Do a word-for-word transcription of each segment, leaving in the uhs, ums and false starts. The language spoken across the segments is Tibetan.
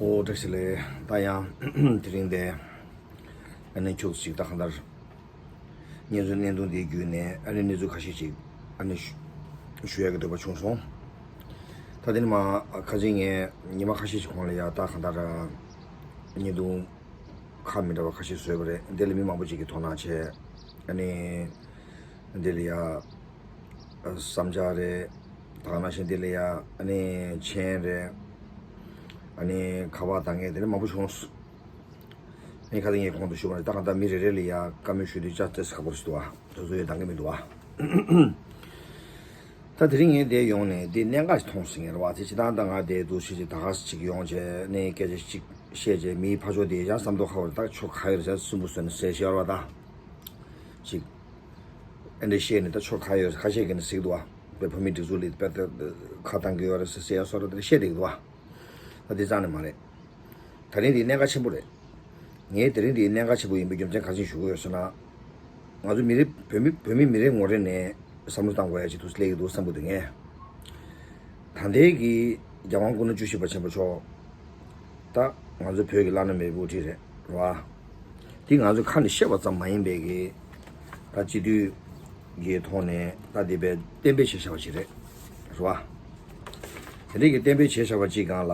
ཨོ་བཀྲ་ཤིས་བདེ་ལེགས། ད་ཡང་དེ་རིང་འདི་ཨ་ནི་ཁྱུག་ཅིག་ད་གང་ལྟར་ཉེན་ཚོའི་བརྙན་ཐུང་འདི་བརྒྱུད་ནས་ཨ་ནི་གནས་ཚུལ་ཁ་ཤས་ཅིག་ཨ་ནི་ཞུ་ཞུ་ཡག་གི་འདོད་པ་བྱུང་སོང་། ད་དེ་ནི་མ་ཁ་ཅིག་ངས་ཉི་མ་ཁ་ཤས་ཤིག་གོང་ལ་ཡ་ད་གང་ལྟར་བརྙན་ཐུང་ཁག་མི་འདྲ་བ་ཁ་ཤས་བཟོས་པ་རེད། འདི་ལ་མི་མང་པོ་ཅིག་གིས་དོ་སྣང་བྱས། ཨ་ནི་འདི་ལ་ཡ་བསམ་འཆར་རེད། ད་ག་ནང་བཞིན་འདི་ལ་ཡ་ཨ་ནི་མཆན་རེད། ཨ་ནི་ཁ་པར་བཏང་མཁན་དེ་འདྲ་མང་པོ་བྱུང་། ངས་ཁ་སང་ངས་གོང་དུ་ཞུས་པ་ནི་ད་གང་ལྟར་མི་རེ་རེ་ལ་ཡ་བཀའ་མོལ་ཞུ་དུས་ཅག་ཏེས་ཁག་པོ་ཞིག་འདུག་བ། དེ་ཚོ་ཡོད་དང་གི་མི་འདུག་བ། ད་དེ་རིང་ངས་འདིར་ཡོང་ནས་འདི་གནད་འགག་ཞིག་མཐོང་སོང་ངས་རེད་བ། དེ་ཇི་ལྟར་ད་ང་འདིར་འདུག་ཞེས་ཅིག་ད་ག་ཅིག་ཡོང་བྱས་ནས་སྐད་ཆ་ཅིག་བཤད་བྱས་མིའི་ཕར་ཕྱོགས་དེ་ཡང་བསམ་ཐོག་ཁ་བར་ད་ཆོ་ག་ཡོད་རེད་ཟེར་སུན་པོ་བཟོས་ནས་ཟེར་ཤེས་རེད་བ། ད་ཅིག་ཨེ་འདྲ་བཤད་ནས་ད་ཆོ་ག་ཡོད་ཁ་ཤས་ཀྱིས་ནི་ཟེར་གི་འདུག་བ། དཔེ་བོད་མིའི་སྒྲིག་འཛུགས་ལ་དཔེ་ད་ཁ་བཏང་གི་ཡོད་རེད་ཟེར་ཟེར་ཡ་སོགས་རེད་དེ་བཤད་བསྡད་ཀྱི་འདུག་བ། ད་དེ་རྩ་ནས་མ་རེད། ད་རིང་འདི་གནད་འགག་ཆེན་པོ་རེད། ངས་དེ་རིང་འདི་གནད་འགག་ཆེན་པོ་ཡིན་པའི་རྒྱུ་མཚན་ག་རེ་ཞུ་གི་ཡོད་ཟེར་ན། ང་ཚོ་མི་རིགས་བོད་མི་བོད་མི་མི་རེ་ངོ་རེ་ནས་བསམ་བློ་བཏང་དགོས་ཡ་ཅིག་ཐུགས་སླེབས་ཀྱི་འདུག་བསམ་གི་འདུག་ངས། ད་ལྟའི་གི་རྒྱལ་དབང་སྐུ་ན་བཅུ་བཞི་པ་ཆེན་པོ་མཆོག་ད་ང་ཚོ་བོད་ཀྱི་བླ་ན་མེད་པའི་དབུ་ཁྲིད་རེད་རེད་བ། འདི་ང་ཚོས་ཁ་ནས་བཤད་པ་ཙམ་མ་ཡིན་པའི་གི་ད་སྤྱི་འཐུས་ཀྱི་ཐོག་ནས་ད་འདི་པའི་གཏན་འབེབས་བྱས་བཞག་པ་ཞིག་རེད་རེད་བ། དེ་འདྲའི་གི་གཏན་འབེབས་བྱས་བཞག་པ་ཅིག་སྒང་ལ།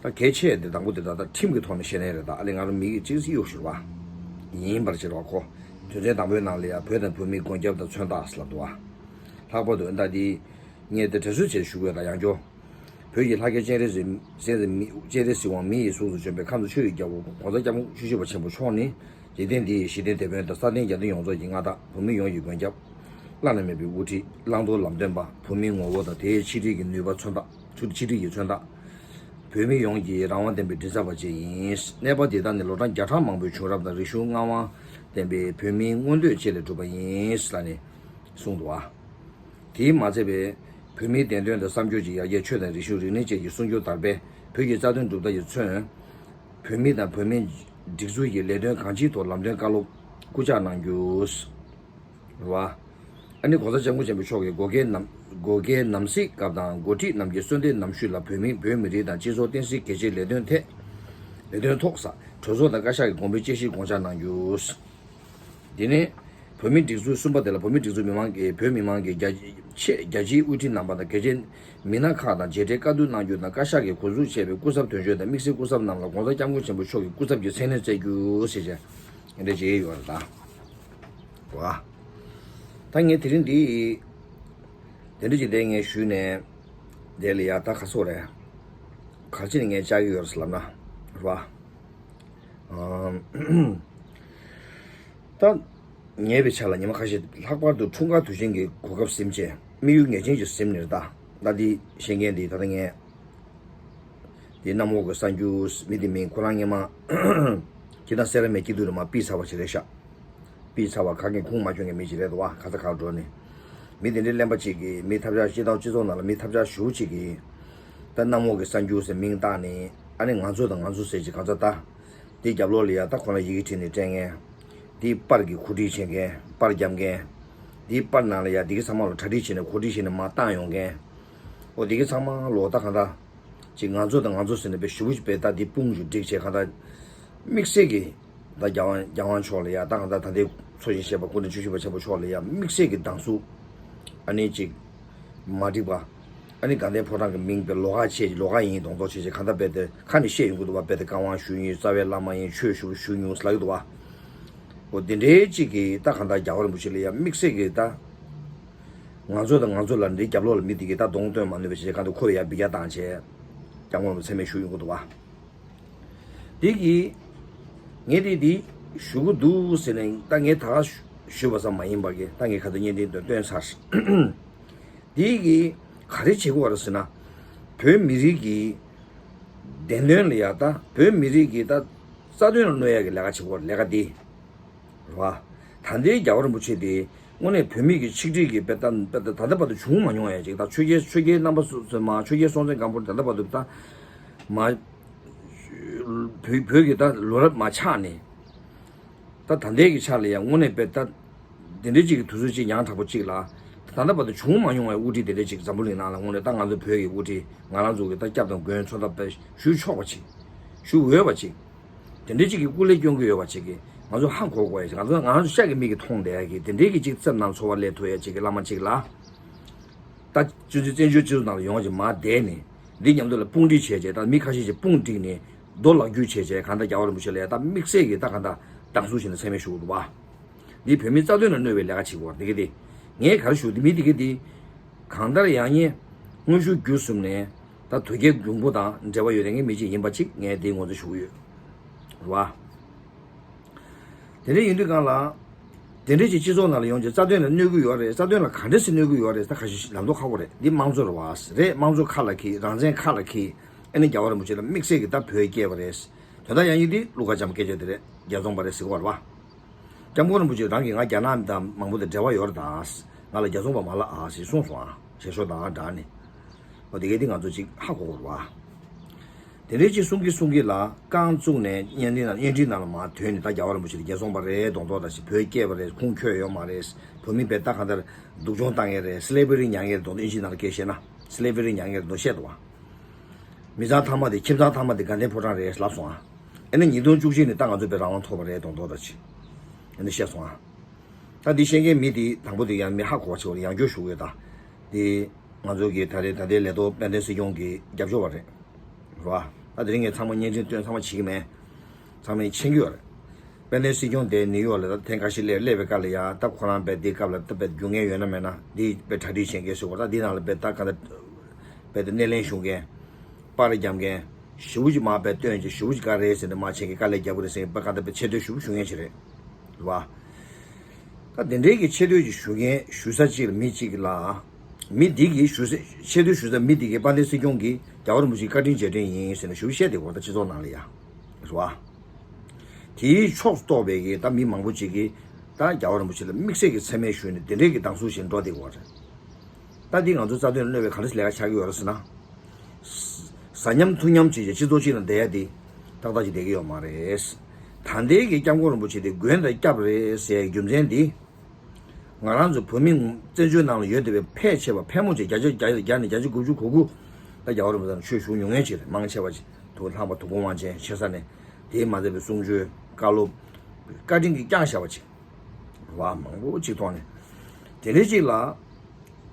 ད་གལ་ཆེ་འདི་དང་པོ་དེ་ད་ལྟ་ཁྲིམས་ཀྱི་ཐོག་ནས་བཤད་ནའི་རེད། ད་ཨ་ལེ་ང་རང་མི་གཅིག་གཅིག་ཡོད་ཞུ་བ། ཡིན་པར་བྱེད་རོགས་ཁོ། དོན་ཚན་དང་པོའི་ནང་ལ་ཡང་བོད་དང་བོད་མིའི་མགོན་སྐྱབས་དང་མཚོན་རྟགས་ལབ་འདུག་བ། ལྷག་པར་དུ་ཨ་ད་འདི་ངས་དེ་དྲན་གསོ་བྱས་ཞུ་དགོས་ད་ཡང་སྐྱོ། བོད་ཀྱི་ལྷ་སྐལ་སྤྱན་རས་གཟིགས་སྤྱན་རས་མི་སྤྱན་རས་གཟིགས་དབང་མི་ཡི་གཟུགས་སུ་བྱོན་པའི་ཁམས་དང་ཆོས་ཀྱི་རྒྱལ་པོ་༸གོང་ས་༸སྐྱབས་མགོན་ཆེན་པོ་མཆོག་ནི། འཇིག་རྟེན་འདི་ཡི་གཞི་རྟེན་དེད་དཔོན་དང་ས་སྟེང་རྒྱལ་བསྟན་ཡོངས་རྫོགས་ཀྱི་མངའ་བདག་བོད་མི་ཡོངས་ཀྱི་མགོན་སྐྱབས། བླ་ན་མེད་པའི་དབུ་ཁྲིད་བླང་དོར་ལམ་སྟོན་པ་བོད་མིའི་ངོ་བོ་དང་དེའི་ཆིག་སྒྲིལ་གྱི་ནུས་པ་མཚོན་རྟགས་ཆིག་སྒྲིལ་གྱི་མཚོན་རྟགས། བོད་མི་ཡོངས་ཀྱི་རང་དབང་ལྡན་པའི་མགྲིན་ཚབ་པ་བཅས་ཡིན། གནས་པ་འདི་དག་ནི་ལོ་གྲངས་བརྒྱ་ཕྲག་མང་པོའི་བྱུང་རབས་དང་རིག་གཞུང་མངའ་དབང་ལྡན་པའི་བོད་མིའི་མངོན་འདོད་བཅས་ལས་གྲུབ་པ་ཡིན་ལ་ནི་གསུངས་འདུག་བ། དེས་མ་ཚད་པའི་བོད་མིའི་བདེན་དོན་དང་བསམ་སྦྱོར་གྱི་ཡར་རྒྱས་ཆོས་དང་རིག་གཞུང་རིག་གནས་བཅས་ཀྱི་སྲུང་སྐྱོབ་དར་སྤེལ་བོད་ཀྱི་རྩ་དོན་སྒྲུབ་ཐབས་ཀྱི་མཚོན། བོད་མི་དང་བོད་མིའི་སྒྲིག་འཛུགས་ཀྱི་ལས་དོན་གང་ཅིའི་ཐོག་ལམ་སྟོན་བཀའ་སློབ་སྐུལ་ལྕག་གནང་རྒྱུ། རེད་བ། ཨ་ནི་༸གོང་ས་༸སྐྱབས་མགོན་ཆེན་པོ་མཆོག་གིས་འགོ་ཁྲིད་རྣམ་འགོ་ཁྲིད་རྣམ་གཟིགས་སྐབས་དང་འགོ་ཁྲིད་རྣམས་ཀྱི་གསོལ་འདེབས་ནམ་ཞུས་ལ་བོད་མི་བོད་མི་རིགས་དང་སྤྱི་ཚོགས་བསྟན་སྲིད་གལ་ཆེའི་ལས་དོན་ཐད་ལས་དོན་ཐོག་ས་གྲོས་ཚོགས་དང་བཀའ་ཤག་གི་དགོངས་པའི་དཔྱད་གཞིར་དགོངས་འཆར་གནང་རྒྱུ། འདི་ནི་བོད་མིའི་སྒྲིག་འཛུགས་གསུམ་པ་དེ་ལ་བོད་མིའི་སྒྲིག་འཛུགས་མི་མང་གིས་བོད་མི་མང་གིས་རྒྱ་ཆེ་རྒྱ་ཆེའི་དབུ་ཁྲིད་རྣམ་པ་དང་གལ་ཆེའི་མི་སྣ་ཁག་དང་མཇལ་འཕྲད་བཀའ་བསྡུར་གནང་རྒྱུ་དང་བཀའ་ཤག་གིས་གོ་འཛུགས་བྱས་པའི་སྐུ་ཚབ་དོན་གཅོད་དང་དམིགས་བསལ་སྐུ་ཚབ་རྣམས་ལ་༸གོང་ས་༸སྐྱབས་མགོན་ཆེན་པོ་མཆོག་གི་སྐུ་ཚབ་ཀྱི་མཚན་གནས་སྩལ་རྒྱུ་ཞེས་བྱས་འདི་འདྲ་བྱས་ཡོད་རེད་ད། བ། ད་ངས་དེ་རིང་འདི་དེ་འདྲ་ཅིག་དེ་ངས་ཞུས་ནས་དེ་ལ་ཡ་ད་ག་སོག་རེད། ག་ཅི་ནས་ངས་བཅར་གྱི་ཡོད་རེད་ལབ་ན་རེད་བ། ཨམ། ད་ཉེ་བའི་ཆར་ལ་ཉི་མ་ཁ་ཤས་ལྷག་པར་དུ་འཁྲུངས་སྐར་དུས་ཆེན་གྱི་གོ་སྐབས་ཟིན་རྗེས་དམིགས་ཡུལ་ངེས་ཅན་ཞིག་ཟིན་ནས་རེད་ད། ད་འདི་བཤད་མཁན་འདི་ད་ལྟ་ངས་འདི་གནམ་འོག་གི་གསར་འགྱུར་མི་འདི་མིན་ཁོ་རང་སྔོན་མ་ཁྱེད་དང་སེ་ར་མའི་སྐྱིད་སྡུག་ནས་མར་ཕུད་ཚར་བ་ཞིག་རེད་ཤག་ཕུད་ཚར་བ་ག་གེ་ཁུངས་མ་འཁྱོལ་མཁན་མི་ཞིག་རེད་འདུག་བ། ག་ས་གར་འགྲོ་ནས་མི་དེ་འདྲའི་གླེན་པ་གཅིག་གིས་མི་ཐབས་ཆག་སྤྱི་ཚོགས་སྤྱི་ཚོགས་ནང་ལ་མི་ཐབས་ཆག་ཞེ་པོ་གཅིག་གིས་ད་གནམ་འོག་གི་གསར་འགྱུར་ཟེར་མིང་བཏགས་ནས་ཨ་ནི་ང་ཚོ་དང་ང་ཚོ་ཟེར་གྱི་གང་ཚ་ད། དེ་རྒྱབ་ལོགས་ལ་ཡ་ད་ཁོ་ན་ཡི་གེ་བྲིས་ནས་སྤྲད་མཁན། དེའི་པར་གྱི་གོ་སྒྲིག་བྱེད་མཁན་པར་རྒྱབ་མཁན། དེའི་པར་ནང་ལ་ཡ་དེ་གི་ཚང་མ་ལ་གྲ་སྒྲིག་བྱས་ནས་གོ་སྒྲིག་བྱས་ནས་མར་བཏང་ཡོང་མཁན། འོ་དེ་གི་ཚང་མ་ལོ་ད་གང་ད། ཅིག་ང་ཚོ་དང་ང་ཚོ་ཟེར་ནས་དཔེ་ཞེ་པོ་ཅིག་དཔེ་ད་འདི་དཔུང་ཞིག་བསྒྲིགས་བྱས་གང་ད། དམིགས་བསལ་གྱི་ད་རྒྱལ་དབང་རྒྱལ་དབང་མཆོག་ལ་ཡ་ད་གང་ད་ད་ལྟའི་འཚོ་ཞིང་གཞེས་པ་སྐུ་ཕྲེང་བཅུ་བཞི་པ་ཆེན་པོ་མཆོག་ལ་ཡ་དམིགས་བསལ་གྱི་སྡང་ཟུག་ཨ་ནི་ཅིག་མ་འགྲིག་པ། ཨ་ནི་དགའ་ལྡན་ཕོ་བྲང་གི་མིང་དཔེ་ལོགས་ཀ་བྱས་ལོགས་ཀ་ཡིན་མདོག་མདོག་བྱས་བྱས་གང་ད་དཔེ་དེ་ཁ་ནས་བཤད་ཡོང་གི་འདུག་བ། དཔེ་དེ་བཀའ་དབང་ཞུས་ཡིན། རྩ་བའི་བླ་མ་ཡིན། ཆོས་ཞུ་ཞུ་མྱོང་ལབ་ཀྱི་འདུག་བ། འོ་དེ་འདྲའི་ཅིག་གིས་ད་གང་ད་རྒྱལ་བ་རིན་པོ་ཆེ་ལ་ཡ་དམིགས་བསལ་གྱི་ད། ང་ཚོ་དང་ང་ཚོ་ལ་འདི་རྒྱབ་ལོགས་ལ་མི་དེ་གིས་ད་གདོང་སྟོན་མ་ནུས་པ་བྱས་གང་དུ་ཁོ་ཡ་འབུད་རྒྱག་བཏང་བྱས། སྐྱབས་མགོན་རིན་པོ་ཆེ་མཚན་སྨད་ཞུ་ཡོང་གི་འདུག་བ། དེ་གིས་ངས་དེ་འདི་ཞུ་གི་འདུག་ཟེར་ནས་ད་ངས་ད་ག་ཞུས་པ་ཙམ་མ་ཡིན་པ་གི་ད་ངས་ཁ་ཐུག་བརྙན་འཕྲིན་དུ་བཏོན་ཚར། དེ་གིས་ག་རེ་བྱེད་དགོས་རེད་ཟེར་ན། བོད་མི་རིགས་ཀྱི་བདེན་དོན་ལ་ཡ་ད་བོད་མི་རིགས་ཀྱི་ད་རྩ་དོན་ལ་གནོད་ཡ་གི་ལས་ཀ་བྱེད་དགོས་རེད་ལས་ཀ་འདི། རེད་བ། ད་ལྟའི་རྒྱལ་བ་རིན་པོ་ཆེ་དེ་དངོས་གནས་བོད་མི་གི་ཆིག་སྒྲིལ་གྱི་དཔེ་ད་དཔེ་ད་ད་ལྟ་བར་དུ་བྱུང་མ་མྱོང་ཡ་ཅིག་ད་ཆོས་རྒྱལ་ཆོས་རྒྱལ་རྣམ་པ་སོ་སོ་མ་ཆོས་རྒྱལ་སྲོང་བཙན་སྒམ་པོ་ད་ལྟ་བར་དུ་ད་མ་བོད་བོད་ཀྱི་ད་ལོ་རབས་མ་ཆགས་ནས་ད་ད་ལྟའི་གི་ཆ་ལ་ཡང་དངོས་གནས་དཔེ་ད་དེ་འདྲའི་ཅིག་གི་དུས་ཚོད་ཅིག་ཡང་དྲག་པོ་ཅིག་ལ་ ད་ལྟ་བར་དུ་བྱུང་མ་མྱོང་བའི་དབུ་ཁྲིད་དེ་འདྲ་ཅིག་འཛམ་བུ་གླིང་ནང་ལ་དངོས་གནས་ད་ང་ཚོ་བོད་ཀྱི་དབུ་ཁྲིད་ང་རང་ཚོ་གི་ད་སྐྱབས་དང་མགོན་མཚོན་ཐབས་དཔེ་ཞུ་ཆོག་པ་ཅིག་ཞུ་འོས་པ་ཅིག་དེ་འདྲ་ཅིག་གི་སྐུ་ལས་སྐྱོན་གྱི་ཡོད་པ་ཅིག་གི་ང་ཚོ་ཧ་གོ་དགོས་ཡ་ཅིག་ང་ཚོ་ང་རང་ཚོ་ཤ་གི་མིག་གིས་མཐོང་བསྡད་ཡ་གི་དེ་འདྲའི་གི་ཅིག་རྩེབ་ནང་འཚོ་བ་ལས་ཐུབ་ཡ་ཅིག་གི་བླ་མ་ཅིག་ལ། ད་སྤྱི་ཚོགས་བཙན་བྱོལ་སྤྱི་ཚོགས་ནང་ལ་ཡོང་བ་ཅིག་མར་བསྡད་ནས་འདི་མཉམ་དུ་ལ་དཔུང་སྒྲིག་བྱས་བྱས་ད་མི་ཁ་ཤས་ཅིག་དཔུང་སྒྲིག་ནས་རྡོ་ལག་བརྒྱུད་བྱས་བྱས་གང་ལྟར་རྒྱལ་བ་རིན་པོ་ཆེ་ལ་ཡ་ད་དམིགས་བསལ་གྱི་ད་གང་ལྟར་སྡང་ཟུག་བྱས་ནས་མཚན་སྨད་ཞུ་དགོས་འདུག་བ། འདི་བོད་མིའི་རྩ་དོན་ལ་གནོད་པའི་ལས་ཀ་བྱེད་དགོས་འདི་གི་དེ། ངས་ག་རེ་ཞུ་འདི་མི་འདི་གི་འདི། གང་ལྟར་ཡང་ཉེ་དངོས་ཤུགས་བརྒྱུད་གསུམ་ནས་ད་དོལ་རྒྱལ་གཞུང་པོ་དང་འབྲེལ་བ་ཡོད་མཁན་མི་གཅིག་ཡིན་པ་གཅིག་ངས་འདི་ངོ་སྤྲོད་ཞུ་གི་ཡོད། རེད་བ། དེ་འདྲ་ཡིན་དུས་གང་ལ། དེ་འདྲ་ཅིག་སྤྱི་ཚོགས་ནང་ལ་ཡོང་ཅིག་རྩ་དོན་ལ་གནོད་གི་ཡོད་རེད། རྩ་དོན་ལ་ག་འདྲ་སེ་གནོད་གི་ཡོད་རེད། ད་ཁ་ཤས་ལམ་ཐོག་ཁག་པོ་རེད། འདི་དམངས་གཙོ་རེད་བ། རེད་དམངས་གཙོ་ཁ་ལ་འཁྱེར། རང་བཙན་ཁ་ལ་འཁྱེར། ཨ་ནི་རྒྱལ་བ་རིན་པོ་ཆེ་ལ་དམིགས་བསལ་གྱི་ད་བོད་སྐྱེས་པ་རེད། དོན་དག་ཡང་ཡིན་དེ་ཀླུ་མཁར་བྱམས་སྐད་ཆ་དེ་རེད། རྒྱལ་ཚོང་པ་རེད་ཟེར་གི་བ་རེད་བ། སྐྱབས་མགོན་རིན་པོ་ཆེ་རང་གིས་ང་རྒྱ་ནག་དང་མང་པོ་དང་འབྲེལ་བ་ཡོད་རེད་ད། ང་ལ་རྒྱལ་ཚོང་པ་མ་ལབ་ཨ་ཟེར་གསུངས་སོང་ཨ། ཞེ་ཤོ་དང་ཨ་འདྲ་ནི། འོ་དེ་གས་དེ་ང་ཚོ་ཅིག་ཧ་གོ་དགོས་རེད་བ། དེ་འདྲའི་ཅིག་གསུང་གི་གསུང་གི་ལ་རྐང་བཙུགས་ནས་བརྙན་འཕྲིན་ནང་བརྙན་འཕྲིན་ནང་ལ་མར་ཐོན་ནས་ད་རྒྱལ་བ་རིན་པོ་ཆེ་ལ་རྒྱལ་ཚོང་པ་རེད་མདོག་མདོག་ད་ཞིག་བོད་སྐྱེས་པ་རེད། ཁུངས་འཁྱོལ་ཡོད་མ་རེད། བོད་མི་བས་ད་གང་ལྟར་སྡུག་སྦྱོང་བཏང་ཡས་རེད། slavery་མྱངས་ཡས་རེད་མདོག་མདོག་ཨིན་ཇི་ནང་ལ་སྐད་བཤད་ན་slavery་མྱངས་ཡས་རེད་མདོག་བཤད་འདུག་བ། མི་ཚང་ཐ་མ་དེ་ཁྱིམ་ཚང་ཐ་མ་དེ་དགའ་ལྡན་ཕོ་བྲང་རེད་ལབ་སོང་ཨ། ཨ་ནི་ཉིས་སྟོང་བཅུ་གཅིག་ནས་ད་ང་ཚོ་བས་རང་དབང་ཐོབ་པ་རེད་མདོག་མདོག་ད་ཅིག་ཨ་ནི་བཤད་སོང་ཨ། ད་འདི་བཤད་མཁན་མི་དེ་དང་པོ་དེ་ཡང་མི་ཧ་གོ་བ་ཆེ་བ་རེད། ཡང་བསྐྱར་ཞུ་གི་ཡོད་ད། དེ་ང་ཚོ་གི་ད་རེས་ད་ལྟའི་ལས་ཐོག་དཔལ་ལྡན་སྲིད་སྐྱོང་གི་རྒྱབ་སྐྱོར་བ་རེད། རེད་བ། ད་དེ་རིང་ངས་ཚང་མ་བརྙན་འཕྲིན་སྟོན་ཚང་མ་བྱེད་ཀྱི་མེད། ཚང་མས་མཁྱེན་གྱི་ཡོད་རེད། དཔལ་ལྡན་སྲིད་སྐྱོང་དེ་ནིའུ་ཡོག་ལ་ད་ཐེངས་ཁ་ཤས་སླེབས་སླེབས་པའི་སྐབས་ལ་ཡ་ད་ཁོ་རང་དཔེ་དེའི་སྐབས་ལ་ད་དཔེ་རྒྱུས་མངའ་ཡོད་ན་མེད་ན་འདི་དཔེ་གྲ་སྒྲིག་བྱེད་མཁན་ཞིག་བ། ད་འདི་ནང་ལ་དཔེ་ད་ག་ད་དཔེ་དེ་སྣེ་ལེན་ཞུ་མཁན། པར་རྒྱབ་མཁན། ཞེ་པོ་ཅིག་མར་དཔེ་སྟོན་ཅིག་ཞེ་པོ་ཅིག་ག་རེད་ཟེར་ནས་མར་བྱེད་མཁན་དཀའ་ལས་རྒྱག་གི་རེད་ཟེར་མཁན་དཔེ་ག་ད་དཔེ་ཆེ་བསྟོད་ཞེ་པོ་ཞུ་མཁན་ཞིག་རེད། རེད་བ། ད་དེ་འདྲའི་གི་ཆེ་བསྟོད་ཅིག་ཞུ་མཁན་ཞུ་ས་ཅིག་ལ་མི་གཅིག་ལ། མི་འདི་གིས་ཞུ་ས་ཆེ་བསྟོད་ཞུ་ས་མི་འདི་གིས་དཔལ་ལྡན་སྲིད་སྐྱོང་གིས་རྒྱལ་བ་རིན་པོ་ཆེའི་བཀའ་དྲིན་རྗེས་དྲན་ཡིན་ཟེར་ནས་ཞུ་བཤད་དེ་གོ་ད་སྤྱི་ཚོགས་ནང་ལ་ཡ། རེད་བ། དེའི་ཕྱོགས་གཏོགས་པའི་གི་ད་མི་མང་པོ་ཅིག་གིས་ད་རྒྱལ་བ་རིན་པོ་ཆེ་ལ་དམིགས་བསལ་གྱི་མཚན་སྨད་ཞུས་ནས་དེ་འདྲའི་གི་སྡང་ཟུག་བཞིན་འགྲོ་བསྡད་ཀྱི་ཡོད་རེད། ད་འདི་ང་ཚོ་རྩ་དོན་ལ་གནོད་པའི་ག་འདྲ་ཞིག་ལས་ཀ་ཆགས་ཀྱི་ཡོད་རེད་ཟེར་ན། ཟ་ཉམས་འཐུང་ཉམས་བྱས་བྱས་སྤྱི་ཚོགས་གཅིག་ལ་བསྡད་ཡ་འདི་ཏག་ཏག་ཅིག་བསྡད་ཀྱི་ཡོད་མ་རེད། ད་ལྟའི་གི་སྐྱབས་མགོན་རིན་པོ་ཆེ་དེ་མགོན་དང་སྐྱབས་རེད་ཟེར་ཡའི་རྒྱུ་མཚན་འདི། ང་རང་ཚོ་བོད་མི་བཙན་བྱོལ་ནང་ལ་ཡོད་བསྡད་པའི་ཕལ་ཆེ་བ་ཕལ་མོ་ཆེ་བརྒྱ་ཆ་བརྒྱ་བརྒྱ་ནས་བརྒྱ་ཆ་དགུ་བཅུ་གོ་དགུ་ད་རྒྱལ་བ་རིན་པོ་ཆེ་ལ་ཆོས་ཞུ་མྱོང་མཁན་ཅིག་རེད། མང་ཆེ་བ་ཅིག་ཐུགས་ལྷག་པ་དུ་ཁུངས་དབང་ཅན་ཆེ་ས་ནས་དེའི་མ་ཟད་པའི་གསུང་ཆོས་བཀའ་སློབ་བཀའ་དྲིན་གྱིས་བསྐྱངས་བཞག་པ་ཅིག་བ་མང་པོ་ཅིག་མཐོང་ནས་དེ་འདྲའི་ཅིག་ལ་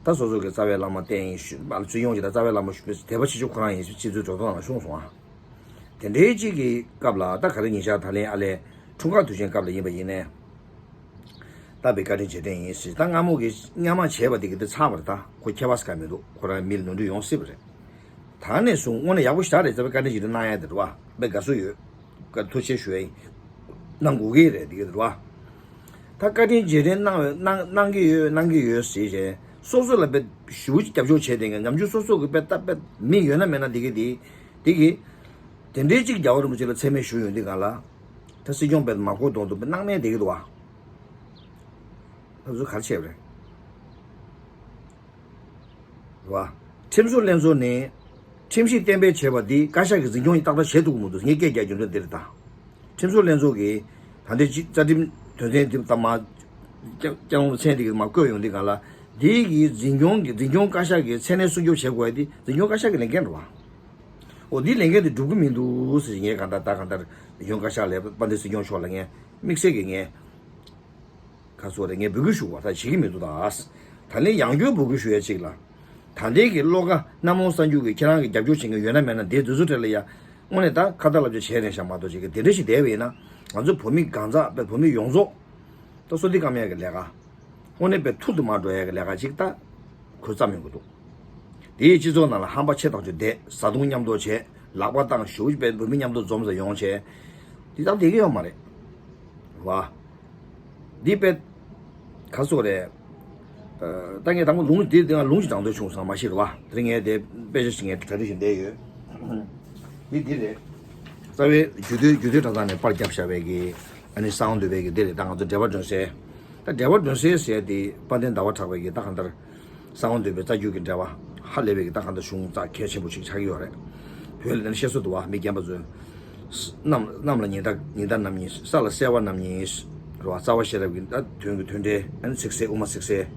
ད་སོ་སོ་གི་རྩ་བའི་བླ་མ་བསྟེན་ཡིན་ཞུ་བ་ལ་ཚུར་ཡོང་ཅིག་ད་རྩ་བའི་བླ་མ་ཞུ་དད་པ་ཆེ་ཤོས་ཁོ་རང་ཡིན་ཞུ་ཕྱི་ཚུལ་སྒྲོ་འདོགས་ནང་གསུངས་སོང་ཨ། དེ་འདྲའི་ཅིག་གི་སྐབས་ལ་ད་ག་རེ་ཉིན་ཞག་ད་ལན་ཨ་ལས་འཁྲུངས་སྐར་དུས་ཆེན་སྐབས་ལ་ཡིན་པ་ཡིན་ནས། ད་བའི་བཀའ་དྲིན་རྗེས་དྲན་ཡིན་ཟེར་ད་སྔ་མོ་གི་སྔ་མ་བྱས་པ་དེ་གི་དེ་ཚར་བ་རེད། ད་ཁོ་ཁྱད་པར་ས་ག་མི་འདུག་ཁོ་རང་མི་ལ་ནོར་འཁྲུལ་ཡོང་སྲིད་པ་རེད། ད་ནས་བཟུང་དངོས་གནས་ཡག་པོ་ཞེ་དྲག་རེད། རྩ་བའི་བཀའ་དྲིན་རྗེས་དྲན་གནང་ཡ་དེ་རེད་བ། དཔེ་དགའ་བསུ་ཡོད། བཀའ་ཐུགས་རྗེ་ཆེ་ཞུ་ཡ་ཡིན། གནང་དགོས་ཀྱི་རེད་དེ་གི་རེད་བ། ད་བཀའ་དྲིན་རྗེས་དྲན་གནང་བའི་གནང་གནང་གི་ཡོད་གནང་གི་ཡོད་ཟེར་བྱས་སོ་སོ་ལ་དཔེ་ཞེ་པོ་ཅིག་རྒྱབ་སྐྱོར་བྱས་དེ་གི་ནམ་རྒྱུན་སོ་སོ་གི་དཔེ་ད་དཔེ་མི་ཡོད་ན་མེད་ན་དེ་གི་དེ་དེ་གི་དེ་འདྲའི་ཅིག་རྒྱལ་བ་རིན་པོ་ཆེ་ལ་མཚན་སྨད་ཞུ་ཡོང་དུས་གང་ལ། ད་སྲིད་སྐྱོང་དཔེ་མ་གོ་གདོང་དུ་དཔེ་སྣང་མེད་བསྡད་ཀྱི་འདུག་བ། ད་ཚོ་ག་རེ་བྱས་པ་རེད། རེད་བ། ཁྲིམས་བཟོ་ལྷན་ཚོགས་ནས་ཁྲིམས་གཞི་གཏན་འབེབས་བྱས་པ་འདི་བཀའ་ཤག་གིས་འཛིན་སྐྱོང་ཏག་ཏག་བྱེད་ཐུབ་ཀྱི་མི་འདུག་ངས་སྐད་རྒྱག་རྒྱུ་འདི་འདི་རེད་ད། ཁྲིམས་བཟོ་ལྷན་ཚོགས་ཀྱིས་ད་ལྟའི་སྤྱི་རྩ་ཁྲིམས་དོན་ཚན་འདི་ལྟར་མ། སྐྱ་སྐྱ་ལོང་མཚན་འདི་གི་མ་བཀོད་ཡོང་འདི་ག་ལ། འདི་གི་འཛིན་སྐྱོང་གི་འཛིན་སྐྱོང་བཀའ་ཤག་གི་མཚན་གནས་སྲུང་སྐྱོབ་བྱེད་དགོས་ཡ་འདི་འཛིན་སྐྱོང་བཀའ་ཤག་གི་ལས་འགན་རེད་བ། འོ་འདི་ལས་འགན་འདི་སྒྲུབ་ཀྱི་མི་འདུག་ཟེར་ངས་གང་ལྟར་ད་གང་ལྟར་འཛིན་སྐྱོང་བཀའ་ཤག་ལས་དཔལ་ལྡན་སྲིད་སྐྱོང་མཆོག་ལ་ངས་དམིགས་བསལ་གྱི་ངས། ག་སོ་རེ་ངས་འབོད་སྐུལ་ཞུ་བ་ད་བྱེད་ཀྱི་མི་འདུག་ད། ད་ལན་ཡང་བསྐྱར་འབོད་སྐུལ་ཞུ་ཡ་གཅིག་ལ། ད་ལྟའི་གི་བློ་དགའ་རྣམ་རླུང་གསར་འགྱུར་གྱི་ཁྱེད་རང་གི་རྒྱབ་སྐྱོར་བྱེད་མཁན་ཡོད་ན་མེད་ན་དེ་དུས་ཚོད་དེ་ལ་ཡ། དངོས་གནས་ད་ཁ་ཏ་ལབ་ཅིག་བྱས་རན་ཤག་མ་གཏོགས་ཅིག་གི་དེ་འདྲ་ཞིག་བསྡད་པ་ཡིན་ན། ང་ཚོ་བོད་མི་གང་ཟག་དཔེ་བོད་མི་ཡོངས་རྫོགས། ད་བསོད་བདེ་བཀའ་མའི་གི་ལས་ཀ། དངོས་གནས་དཔེ་ཐུར་དུ་མར་འགྲོ་ཡ་གི་ལས་ཀ་ཅིག་ད། གོ་རྩ་མི་དགོས་འདུག་དེའི་སྤྱི་ཚོགས་ནང་ལ་ཧམ་པ་ཆེ་ཐག་ཆོད་བསྡད་བཟའ་བཏུང་མཉམ་དུ་བྱས་ལག་པ་བཏང་ཞུ་བོད་མི་མཉམ་དུ་འཛོམས་ས་ཡོང་བྱས། འདི་ལྟར་བསྡད་ཀྱི་ཡོད་མ་རེད། བ། འདི་དཔེ། ག་སོ་རེད། ད་ངས་དང་པོ་ལུང་འདི་འདི་ང་ལུང་ཞིག་དྲང་འདོད་བྱུང་སོང་མ་ཤེས་རེད་བ། དེ་རིང་ངས་དེ་དཔེ་ཆ་ཞིག་ངས་གྲ་སྒྲིག་བྱས་བསྡད་ཡོད། འདི་འདི་རེད། རྩ་བའི་རྒྱུད་སྟོད་རྒྱུད་སྟོད་གྲྭ་ཚང་ནས་པར་བརྒྱབ་བཞག་པའི་གི་ཨ་ནི་གསང་བ་འདུས་པའི་གི་འདི་རེད། ད་ང་ཚོ་འགྲེལ་པ་སྒྲོན་གསལ། ད་འགྲེལ་པ་སྒྲོན་གསལ་ཟེར་དེ་དཔལ་ལྡན་ཟླ་བ་གྲགས་པའི་གི་ད་གང་ལྟར། གསང་བ་འདུས་པའི་རྩ་རྒྱུད་ཀྱི་འགྲེལ་པ་ཧ་ལས་པའི་གི་ད་གང་ལྟར་གཞུང་རྩ་གལ་ཆེན་པོ་ཞིག་ཆགས་ཀྱི་ཡོད་རེད། བོད་ལ་ད་ནི་བཤད་སྲོལ་འདུག་བ། མི་རྒན་པ་ཚོས། གནམ་གནམ་ལ་ཉི་ཟླ་ཉི་ཟླ་རྣམ་གཉིས། ས་ལ་གསལ་བ་རྣམ་གཉིས། རེད་བ། རྩ་བ་ཤེས་རབ་ཀྱི་ད་དོན་གྱི་མཐུན་འབྲེལ་ཨ་ནི་ཚིག་གསལ་དབུ་མ་ཚིག་གསལ།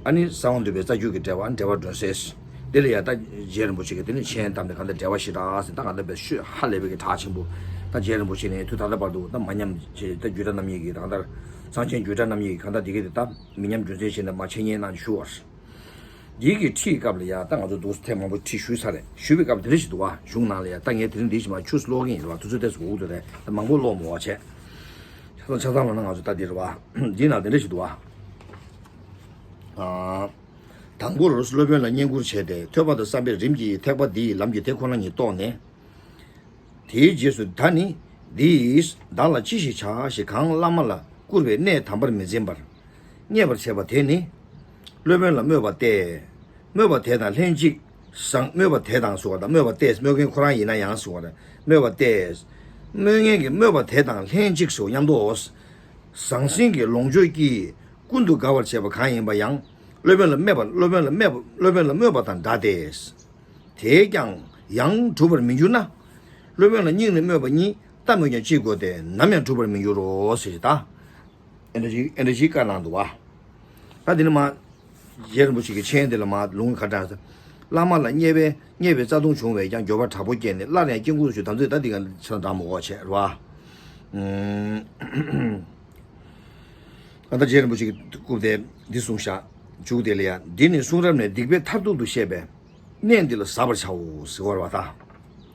ཨ་ནི་གསང་བ་འདུས་པའི་རྩ་རྒྱུད་ཀྱི་འགྲེལ་པ་འགྲེལ་པ་སྒྲོན་གསལ། དེ་ལ་ཡང་ད་རྗེ་རིན་པོ་ཆེ་གིས་དེ་ནི་མཆན་བཏབ་ནས་གང་ལྟར་འགྲེལ་པ་ཞེ་དྲག་ཟེར། ད་གང་ལྟར་བའི་ཤོད་ཧ་ལས་པའི་གི་གྲགས་ཆེན་པོ། ད་རྗེ་རིན་པོ་ཆེ་ནས་དུས་ད་ལྟ་བར་དུ་ད་མ་ཉམས་ཆེ་ད་རྒྱུད་གྲྭ་རྣམ་གཉིས་ཀྱི་གང་ལྟར་གསང་ཆེན་རྒྱུད་གྲྭ་རྣམ་གཉིས་ཀྱི་གང་ལྟར་དེ་གའི་དེ་ད་མི་ཉམས་རྒྱུན་འཛིན་བྱས་ནས་མ་འཆད་ཉན་གནང་ཞུ་བར། འདིའི་གི་ཁྲིད་སྐབས་ལ་ཡང་ད་ང་ཚོ་འདུག་ཐེངས་མང་པོ་ཁྲིད་ཞུས་ཚར་རེད། ཞུས་པའི་སྐབས་དེ་འདྲ་ཞིག་འདུག་བ། གཞུང་ནང་ལ་ཡང་ད་ངས་དེ་རིང་འདི་ཞིག་མ་ཆུ་ལོག་གིན་ཡིན་རེད་བ། དུས་ཚོད་ཏོག་ཙམ་འགོར་འདུག་རེད། ད་མང་པོ་ཀློག་མི་འོས་བྱས། ཆ་ཚང་ཆ་ཚང་ལ་ན་ང་ཚོ་ད་འདི་རེད་བ། འདི་ནང་དེ་འདྲ་ཞིག་འདུག་བ། ཨ། དང་པོར་སློབ་དཔོན་ལ་བསྙེན་བཀུར་བྱས་ཏེ་ཐོས་པ་དང་བསམ་པས་རིམ་གྱིས་ཐེག་པ་འདིའི་ལམ་གྱི་དེ་ཁོ་ན་ཉིད་རྟོགས་ནས། དེའི་རྗེས་སུ་ད་ནི་འདིས་བདག་ལ་ཅི་ཞིག་བྱ་ཞེས་གང་བླ་མ་ལ་བསྐུར་བའི་གནས་དམ་པར་མི་འཛིན་པར་བརྙས་པར་བྱེད་པ་དེ་ནི། སློབ་དཔོན་ལ་སྨོད་པ་སྟེ། སྨོད་པ་དེ་དང་ལྷན་ཅིག་ཟང་སྨོད་པ་དེ་དང་ཟེར་བ་དང་སྨོད་པ་སྟེ་སྨོད་མཁན་ཁོ་རང་ཡིན་ན་ཡང་ཟེར་བ་དང་སྨོད་པ་སྟེ། སྨོད་མཁན་གྱི་སྨོད་པ་དེ་དང་ལྷན་ཅིག་སོ་མཉམ་དུ། ཟང་ཟིང་གི་ལོངས་སྤྱོད་ཀྱིས་ཀུན་ཏུ་དགའ་བར་བྱེད་པ་གང་ཡིན་པ་ཡང་སློབ་དཔོན་ལ་སྨད་པ་སློབ་དཔོན་ལ་སྨད་པ་སློབ་དཔོན་ལ་སྨོད་པ་དང་འདྲ་སྟེ། དེས་ཀྱང་ཡང་གྲུབ་པར་མི་འགྱུར་ན། སློབ་དཔོན་ལ་སྙིང་ནས་སྨོད་པ་ཉིད་ད་སྨོད་ཀྱང་ཅི་དགོས་ཏེ་ནམ་ཡང་གྲུབ་པར་མི་འགྱུར་རོ་ཟེར་ཞེས་ད། ཨེ་འདྲ་ཞིག་ཨེ་འདྲ་ཞིག་བཀའ་གནང་འདུག་བ། ད་དེ་ནི་མ། རྗེ་རིན་པོ་ཆེ་གི་མཆན་དེ་ལ་མ་ལུང་ཁ་དྲངས། བླ་མ་ལ་བརྙས་པའི་བརྙས་པའི་རྩ་ལྟུང་བྱུང་བས་ཀྱང་འགྱོད་པ་དྲག་པོ་སྐྱེས་ནས་སླར་ཡང་སྐྱེ་དགུར་ཞུ། ད་ཚོད་ད་འདི་ག་ཆ་འདྲ་མོ་འོ་བྱས་ར། ཨ་ད་རྗེ་རིན་པོ་ཆེ་གི་སྐུ་དེ་འདི་གསུངས་ཤག་མཇུག་དེ་ལ་ཡང་འདི་ནི་གསུང་རབ་ནས་སྡིག་པའི་མཐར་ཐུག་ཏུ་བཤད་པས། གནས་འདི་ལ་གཟབ་པར་བྱའོ་ཟེར་བ་རེད་བ་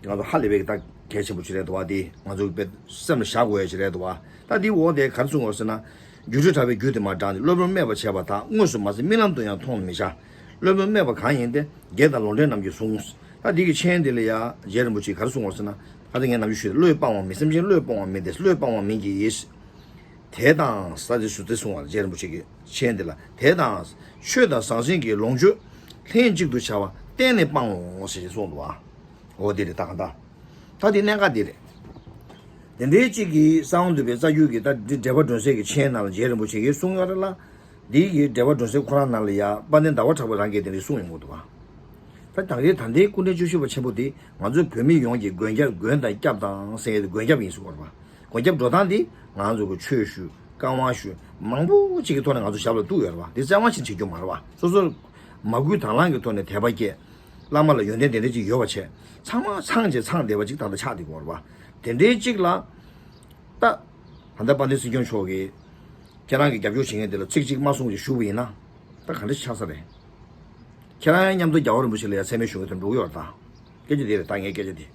ད། ང་ཚོ་ཧ་ལས་པའི་ད་གལ་ཆེན་པོ་ཅིག་རེད་འདུག་བ། འདི་ང་ཚོ་དཔེ་སེམས་ལ་བཞག་དགོས་ཡ་ཅིག་རེད་འདུག་བ། ད་འདིའི་འོག་དེ་ག་རེ་གསུངས་ཡོད་ཟེར་ན། སྒྱུ་འཕྲུལ་དྲ་བའི་རྒྱུད་དེ་མར་དྲངས་ཏེ་སློབ་དཔོན་སྨད་པར་བྱས་པ་དག་དངོས་སུ་མ་ཟིན་རྨི་ལམ་དུ་ཡང་མཐོང་མི་བྱ། སློབ་དཔོན་སྨད་པ་གང་ཡིན་ཏེ་བརྒྱད་དང་ལོག་འདྲེན་རྣམས་ཀྱིས་བཟུང་། ད་འདི་གི་མཆན་འདི་ལ་ཡ་རྗེ་རིན་པོ་ཆེས་ག་རེ་གསུངས་ཡོད་ཟེར་ན། ད་ལྟ་ངས་ནམ་རྒྱུན་ཞུས་ཏེ་བློས་སྤང་བ་མིན། སེམས་ཅན་བློས་སྤོང་བ་མིན་ཏེ་བློས་སྤང་བ་མིན་གྱི། དེ་དང་ས་དེ་ཞུ་ཚེ་གསུང་བར་རྗེ་རིན་པོ་ཆེ་གི་མཆན་འདི་ལ་དེ་དང་ཆོས་དང་ཟང་ཟིང་གི་ལོངས་སྤྱོད་ལྷན་ཅིག་ཏུ་བྱ་བ་གཏན་ནས་སྤང་ངོ་ཞེས་གསུངས་འདུག་བ། འོ་དེ་རེད་ད་ག་ད། ད་དེ་གནད་འགག་དེ་རེད། དེ་འདྲའི་གཅིག་གིས་གསང་བ་འདུས་པའི་རྩ་རྒྱུད་ཀྱི་ད་འདི་འགྲེལ་པ་སྒྲོན་གསལ་གྱི་མཆན་ནང་ལ་རྗེ་རིན་པོ་ཆེ་གིས་གསུངས་ཡོད་རེད་ལ། འདི་ཡི་འགྲེལ་པ་སྒྲོན་གསལ་ཁོ་རང་ནང་ལ་ཡ་དཔལ་ལྡན་ཟླ་བ་གྲགས་པ་རང་གིས་དེ་འདྲའི་གསུངས་ཡོང་གི་འདུག་བ། ད་ད་རེས་ད་ལྟའི་སྐུ་ཕྲེང་བཅུ་བཞི་པ་ཆེན་པོ་འདི་ང་ཚོ་བོད་མི་ཡོངས་ཀྱི་མགོན་སྐྱབས་མགོན་དང་སྐྱབས་དང་ཟེར་ཡས་དེ་མགོན་སྐྱབས་ཡིན་ཟེར་བ་རེད་བ། མགོན་སྐྱབས་འགྲོ་སྟངས་འདི་ང་ཚོ་གི་ཆོས་ཞུ་བཀའ་དབང་ཞུ་མང་པོ་ཅིག་གི་ཐོག་ནས་ང་ཚོ་ཞབས་ལ་གཏུགས་ཡོད་རེད་བ། འདི་བཙན་དབང་ཞིག་བྱེད་རྒྱུ་མ་རེད་བ། སོ་སོར་མ་བསྐུལ་དང་བླངས་ཀྱི་ཐོག་ནས་དད་པ་སྐྱེས། བླ་མ་ལ་ཡོན་ཏན་དེ་འདྲ་ཅིག་ཡོད་པ་བྱས། ཚང་མ་ཚང་བྱས་ཚང་བསྡད་པ་ཅིག་ད་ལྟ་ཆགས་བསྡད་ཀྱི་ཡོད་རེད་བ། དེ་འདྲའི་ཅིག་ལ། ད། ད་ལྟ་དཔལ་ལྡན་སྲིད་སྐྱོང་མཆོག་གིས། ཁྱེད་རང་གི་རྒྱབ་སྐྱོར་བྱེད་མཁན་དེ་ལ་ཚིག་གཅིག་མ་གསུངས་ཀྱི་བཞུགས་པ་ཡིན་ན། ད་ག་འདྲ་ཞིག་ཆགས་ས་རེད། ཁྱེད་རང་ཡང་མཉམ་དུ་རྒྱལ་བ་རིན་པོ་ཆེ་ལ་ཡང་མཚན་སྨད་ཞུ་མཁན་དེ་འགྲོ་གི་ཡོད་རེད་ད། སྐད་ཆ་དེ་རེད་ད་ངའི་སྐད་ཆ་དེ། དེ་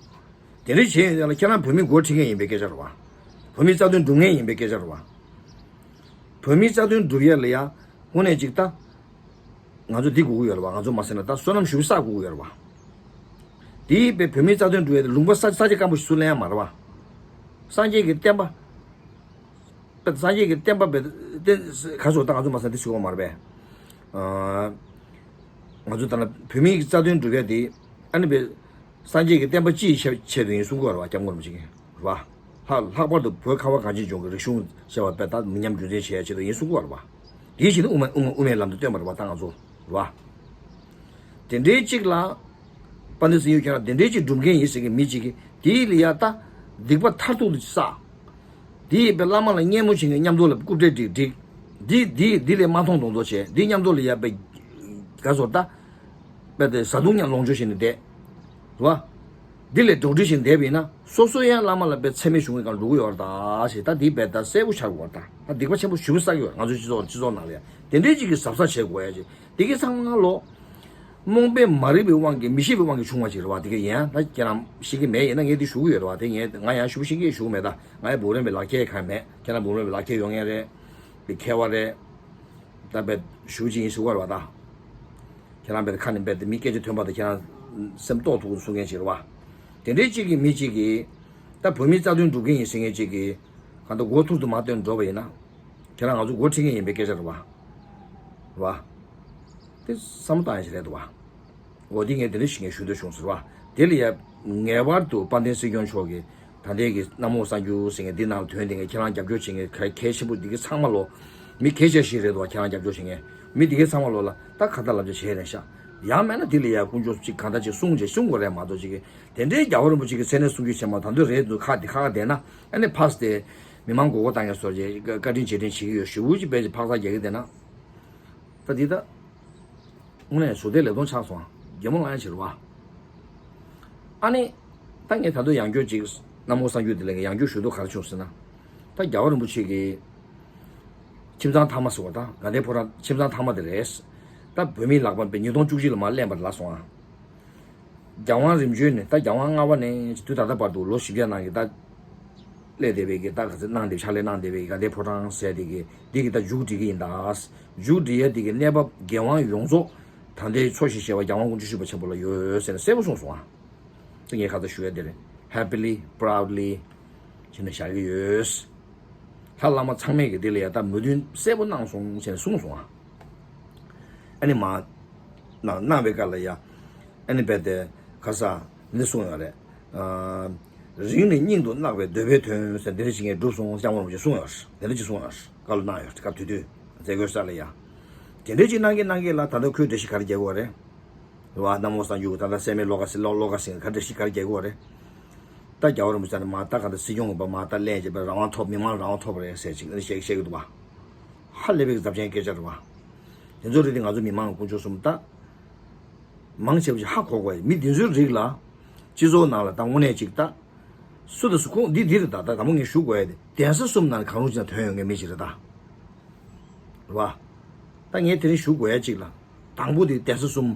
འདྲ་བྱས་ཡོང་ཡ་ལ་ཁྱེད་རང་བོད་མི་འགོ་ཁྲིད་མཁན་ཡིན་པའི་སྐད་ཆ་རེད་བ། བོད་མིའི་རྩ་དོན་སྒྲུབ་མཁན་ཡིན་པའི་སྐད་ཆ་རེད་བ། བོད་མིའི་རྩ་དོན་སྒྲུབ་ཡ་ལ་ཡ། དངོས་གནས་ཅིག་ད། ང་ཚོ་འདི་དགོས་ཀྱི་ཡོད་རེད་བ། ང་ཚོ་མ་ཟེར་ན་ད་བསོད་ནམས་ཞུ་ས་དགོས་ཀྱི་ཡོད་རེད་བ། དེའི་དཔེ་བོད་མིའི་རྩ་དོན་སྒྲུབ་ཡ་དེ་ལུང་པ་ས་ས་ཆ་སྐམ་པོ་ཞིག་སུ་ལེན་ཡ་མ་རེད་བ། སངས་རྒྱས་ཀྱི་བསྟན་པ། དཔེ་སངས་རྒྱས་ཀྱི་བསྟན་པ་དཔེ་བསྟན་ག་སོགས་ད་ང་ཚོ་མ་ཟེར་ན་འདི་ཞུ་བ་མ་རེད་པས། ཨ། ང་ཚོ་ད་ལ་བོད་མིའི་རྩ་དོན་སྒྲུབ་ཡ་དེ་ཨ་ནི་དཔེ། སངས་རྒྱས་ཀྱི་བསྟན་པ་སྤྱི་ཡི་ཆེད་དུ་ཡིན་གསུང་གི་ཡོད་རེད་བ། སྐྱབས་མགོན་རིན་པོ་ཆེ་གིས་རེད་བ། ལྷག་ལྷག་པར་དུ་བོད་ཁ་བ་གངས་ཅན་ལྗོངས་ཀྱི་རིག་གཞུང་ཟེར་བ་དཔེ་ད་མི་ཉམས་རྒྱུན་འཛིན་བྱེད་ཡ་ཆེད་དུ་ཡིན་གསུང་གི་ཡོད་རེད་བ། དེའི་ཕྱིར་དབུ་མ་དབུ་མ་དབུ་མའི་ལམ་དུ་བསྟན་པ་རེད་བ་ད་ང་ཚོ་རེད་བ། དེ་འདྲའི་གཅིག་ལ། དཔལ་ལྡན་སྲིད་སྐྱོང་ཁྱེད་རང་དེ་འདྲའི་གཅིག་སྒྲུབ་མཁན་ཡིན་ཟེར་གི་མི་གཅིག་གིས་དེའི་ལ་ཡ་ད་སྡིག་པ་མཐར་ཐུག་ཏུ་བསགས། དེ་ཡིས་དཔེ་བླ་མ་ལ་བརྙས་མོ་བྱེད་མཁན་མཉམ་དུ་ལ་རྐུབ་སྟེགས་སྒྲིག་སྒྲིག་འདི་འདི་འདི་ལས་མ་མཐོང་མཐོང་ཚོ་བྱས་འདི་མཉམ་དུ་ལ་ཡ་དཔེ། ག་ཚོད་ད། དཔེ་དེ་བཟའ་བཏུང་ཉམས་ལོངས་སྤྱོད་བྱས་ནས་བསྡད། རེད་བ། འདི་ལས་འགྲོ་འདྲི་བྱས་བསྡད་པ་ཡིན་ན་སོ་སོ་ཡང་བླ་མ་ལ་དཔེ་མཚན་སྨད་ཞུ་མཁན་གང་འགྲོ་གི་ཡོད་རེད་ད་ཞེས་ད་འདི་དཔེ་ད་གསལ་པོ་ཆགས་ཀྱི་ཡོད་རེད་ད། ད་སྡིག་པ་ཆེན་པོ་ཞེ་པོ་བསགས་ཀྱི་ཡོད་རེད་ང་ཚོའི་སྤྱི་ཚོགས་སྤྱི་ཚོགས་ནང་ལ་ཡ། དེ་འདྲའི་ཅིག་གི་གཟབ་གཟབ་བྱེད་དགོས་ཡ་ཅིག་དེ་གི་ཚང་མ་ལོ། རྨོངས་པས་མ་རིག་པའི་དབང་གིས་མི་ཤེས་པའི་དབང་གིས་བྱུང་བ་ཅིག་རེད་བ། དེ་ག་ཡིན་ད་ཁྱེད་རང་ཤེས་ཀྱི་མེད་ཡིན་ན་ངས་འདི་ཞུ་གི་ཡོད་རེད་བ། དེ་ངས་ང་ཡང་ཞུ་ཤེས་ཀྱི་ཞུ་གི་མེད་ད། ང་ཡང་བུ་རམ་པའི་ལག་ཁྱེར་གང་མེད། ཁྱེད་རང་བུ་རམ་པའི་ལག་ཁྱེར་ཡོད་མཁན་རེད། པའི་མཁས་པ་རེད། ད་དཔེ་ཞུ་ཅིག་ཡིན་ཞུ་གི་རེད་བ་ད། ཁྱེད་རང་དཔེ་ཁ་ནས་དཔེ་དེ་མི་སྐད་ཆ་ཐོན་པ་དང་ཁྱེད་རང་སེམས་རྟོགས་ཐུབ་གསུང་མཁན་ཞིག་རེད་བ། དེ་འདྲའི་གཅིག་གིས་མི་གཅིག་གིས་ད་བོད་མིའི་རྩ་དོན་སྒྲུབ་མཁན་ཡིན་ཟེར་མཁན་གཅིག་གིས་གང་ལྟར་མགོ་ཐུར་དུ་མ་བཏོན་འགྲོ་བ་ཡིན་ན། ཁྱེད་རང་ང་ཚོ་འགོ་ཁྲིད་མཁན་ཡིན་པའི་སྐད་ཆ་རེད་བ། རེད་བ། དེ་བསམ་བློ་བཏང་ཡ་ཞིག་རེད་འདུག་བ། འོ་དེ་ངས་དེ་འདྲ་ཞིག་ངས་ཞུ་འདོད་བྱུང་ཟེར་བ། དེ་ལ་ཡ། ངེས་པར་དུ་དཔལ་ལྡན་སྲིད་སྐྱོང་མཆོག་གིས་ད་ལྟའི་གི་གནམ་འོག་གསར་འགྱུར་ཟེར་མཁན་འདི་ནང་ལ་ཐོན་དེ་ངས་ཁྱེད་རང་རྒྱབ་སྐྱོར་བྱེད་མཁན་གལ་ཆེན་པོ་འདི་གི་ཚང་མ་ལོ། མི་གལ་ཆེ་ཞིག་རེད་འདུག་བ། ཁྱེད་རང་རྒྱབ་སྐྱོར་བྱེད་མཁན་མི་འདི་གའི་ཚང་མ་ལོ་ལ་ད་ཁ་ཏ་ལབ་ཅིག་བྱས་རན་ཤག་ཡང་མེད་ན་དེ་ལ་ཡ་དཀོན་མཆོག་ཅིག་གང་ལྟར་ཅིག་གསུང་ཅིག་གསུང་དགོས་རེད་མ་གཏོགས་ཅིག་གི་དེ་འདྲའི་རྒྱལ་བ་རིན་པོ་ཆེ་གི་མཚན་གནས་གསུང་རྒྱུ་བྱས་མ་ད་འདོད་རེད་འདུག་ཁ་འདི་ཁ་ཁ་བསྡད་ན་ཨ་ནི་ཕར་བལྟས་མི་མང་མགོ་སྐོར་བཏང་མཁན་སོགས་ཀྱིས་བཀའ་དྲིན་རྗེས་དྲན་བྱེད་ཀྱི་ཡོད་ཞེ་པོ་ཅིག་དཔེ་ཅིག་ཕག་ཚག་རྒྱག་གི་བསྡད་ན། ད་འདི་ད། དངོས་གནས་ཟུར་བལྟས་ལས་དོན་ཆགས་སོང་། རྒན་མོ་ལ་ཡང་བྱེད་རུ་བ། ཨ་ནི། ད་ངས་ད་དུང་ཡང་བསྐྱར་ཅིག་གནམ་འོག་གསར་འགྱུར་དེ་ལས་ངས་ཡང་བསྐྱར་ཞུ་འདོད་ག་རེ་བྱུང་ཟེར་ན། ད་རྒྱལ་བ་རིན་པོ་ཆེ་གི་ཁྱིམ་ཚང་མཐའ་མ་ཟེར་བ་དང་དགའ་ལྡན་ཕོ་བྲང་ཁྱིམ་ཚང་མཐའ་མ་དེ་རེད། ད་བོད་མིའི་ལག་པར་ཉིས་སྟོང་བཅུ་གཅིག་ལ་མར་གླེང་བ་ལ་སོང་ཨ། རྒྱལ་དབང་རིམ་བྱོན་ནས་ད་རྒྱལ་དབང་ལྔ་པ་ནས་དུས་ད་ལྟ་བར་དུ་ལོ་བཞི་བརྒྱ་ནང་གི་ད་སླེབས་བསྡད་པའི་གི་ད་ག་ཚོད་གནང་བསྡད་ཕྱག་ལས་གནང་བསྡད་པའི་གི་དགའ་ལྡན་ཕོ་བྲང་ཟེར་དེ་གི་འདི་གི་ད་མཇུག་སྒྲིལ་གི་ཡིན་ད། མཇུག་སྒྲིལ་ཡ་དེ་གི་གནས་བབ་འགན་དབང་ཡོངས་རྫོགས་ད་ལྟའི་འཚོ་ཞིང་གཞེས་པ་རྒྱལ་དབང་སྐུ་ཕྲེང་བཅུ་བཞི་པ་ཆེན་པོ་ལ་ཡོད་ཟེར་ནས་གསལ་པོ་གསུངས་སོང་ཨ། དེ་ངས་ཁ་ཚ་ཞུ་ཡ་དེ་རེད། Happily proudly བྱས་ནས་བཞག་གི་ཡོད། ལྷ་བླ་མ་ཚང་མས་ཀྱི་དེ་ལ་ཡ་ད་མོས་མཐུན་གསལ་པོ་གནང་སོང་བྱས་ནས་གསུངས་སོང་ཨ། ཨ་ནི་མ། ན་གནང་བའི་སྐབས་ལ་ཡ། ཨ་ནི་རྦད་དེ་ཁ་ས་འདི་གསུངས་ཡོད་རེད། ཨ། རིང་ནས་སྙིང་དུ་བརྣག་པའི་འདོད་པའི་དོན་ཟེར་འདི་འདྲ་ཞིག་ངས་བསྒྲུབས་སོང་སྐྱབས་མགོན་རིན་པོ་ཆེས་གསུངས་ཡོད་རེད། དེ་འདྲ་ཅིག་གསུངས་ཡོད་རེད། བཀའ་སློབ་གནང་ཡོད་རེད། སྐབས་དེ་དུས་མཛད་སྒོའི་ས་ལ་ཡ། དེ་འདྲ་ཅིག་གནང་གིན་གནང་གིན་ལ་ད་ལྟ་ཁོས་འགྲེལ་བཤད་ག་རེ་རྒྱག་གི་ཡོད་རེད། རེད་བ། གནམ་འོག་གསར་འགྱུར་ད་ལྟ་སད་མི་བློ་དགའ་སི་བློ་བློ་དགའ་ཟེར་ག་འདྲ་ཞིག་ག་རེ་རྒྱག་གི་ཡོད་རེད། ད་རྒྱལ་བ་རིན་པོ་ཆེ་ནས་མ་ད་ག་ད་སྲིད་སྐྱོང་གི་བ་མ་ད་ལན་བྱེད་པ་རང་དབང་ཐོབ་མི་མང་རང་དབང་ཐོབ་པ་རེད་ཟེར་ཅིག་ཨ་ནི་བཤད་བཤད་གི་འདུག་བ། ཧ་ལས་པའི་གི་ཚབས་ཆེན་སྐད་ཆ་རེད་བ། དེ་ཚོ་རེད་དེ་ང་ཚོ་མི་མང་གི་དཀོན་མཆོག་གསུམ་ད། མང་ཆེ་བ་ཞིག་ཧ་གོ་དགོས་ཡ་མི་དེ་ཚོའི་རིགས་ལ། སྤྱི་ཚོགས་ནང་ལ་ད་དངོས་གནས་ཅིག་ད། སུ་དང་སུ་ཁོང་འདི་འདི་རེད་ད་ད་དང་པོ་ངས་ཞུ་དགོས་ཡ་དེ་གདན་ས་གསུམ་ནང་ལ་གང་རུང་ཅིག་ན་དོན་ཡོད་མཁན་མི་ཞིག་རེད་ད། རེད་བ། ད་ངས་དེ་རིང་ཞུ་དགོས་ཡ་གཅིག་ལ། དང་པོ་དེ་གདན་ས་གསུམ།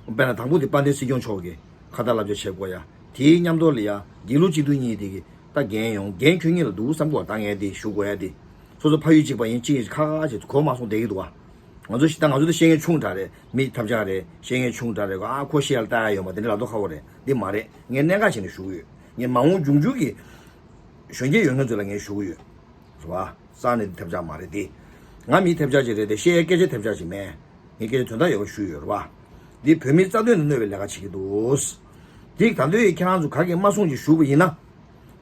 དཔེར་ན་དང་པོ་དེ་དཔལ་ལྡན་སྲིད་སྐྱོང་མཆོག་གིས་ཁ་ཏ་བསླབ་བྱ་བྱེད་དགོས་ཡ། དེའི་མཉམ་དུ་ལ་ཡ་དགེ་ལུགས་སྤྱི་འཐུས་གཉིས་དེ་གི་ད་འགན་ཡོང་འགན་ཁྱོད་གཉིས་ལ་འདུག་བསམ་གོ་ད་ངས་དེ་ཞུ་དགོས་ཡ་དེ། སོ་སོ་ཕ་ཡུལ་གཅིག་པ་ཡིན་གཅིག་ཡིན་ཁ་ཁ་བྱེད་གོ་མ་སོང་བསྡད་ཀྱི་འདུག་བ། ང་ཚོ་ཞི་ད་ང་ཚོ་ད་བཤད་མཁན་ཆུང་དྲགས་རེད། མི་ཐབས་ཆག་རེད། བཤད་མཁན་ཆུང་དྲགས་རེད། ཨ་ཁོ་བཤད་ཡ་ལ་ལྟ་ཡ་ཡོད་མ་དེ་འདྲ་ལབ་མདོག་ཁ་པོ་རེད། འདི་མ་རེད། ངས་གནད་འགག་བྱས་ནས་ཞུ་གི་ཡོད། ངས་མ་འོངས་འབྱུང་འགྱུར་གྱི་གཞོན་སྐྱེས་ཡོད་མཁན་ཚོ་ལ་ངས་ཞུ་གི་ཡོད། རེད་བ། རྩ་ནས་འདི་ཐབས་ཆག་མ་རེད་དེ། ང་མི་ཐབས་ཆག་ཅིག་རེད་དེ་བཤད་ཡ་སྐད་ཆ་ཐབས་ཆག་ཅིག་མེད། ངས་སྐད་ཆ་དོན་དག་ཡོད་པ་ཞུས་ཡོད་རེད་བ། འདི་བོད་མིའི་རྩ་དོན་ལ་གནོད་པའི་ལས་ཀ་བྱེད་ཀྱི་འདུག་འདི་ད་དུང་ཁྱེད་རང་ཚོ་ག་གེ་མ་གསུང་ཅིག་ཞུ་བ་ཡིན་ན།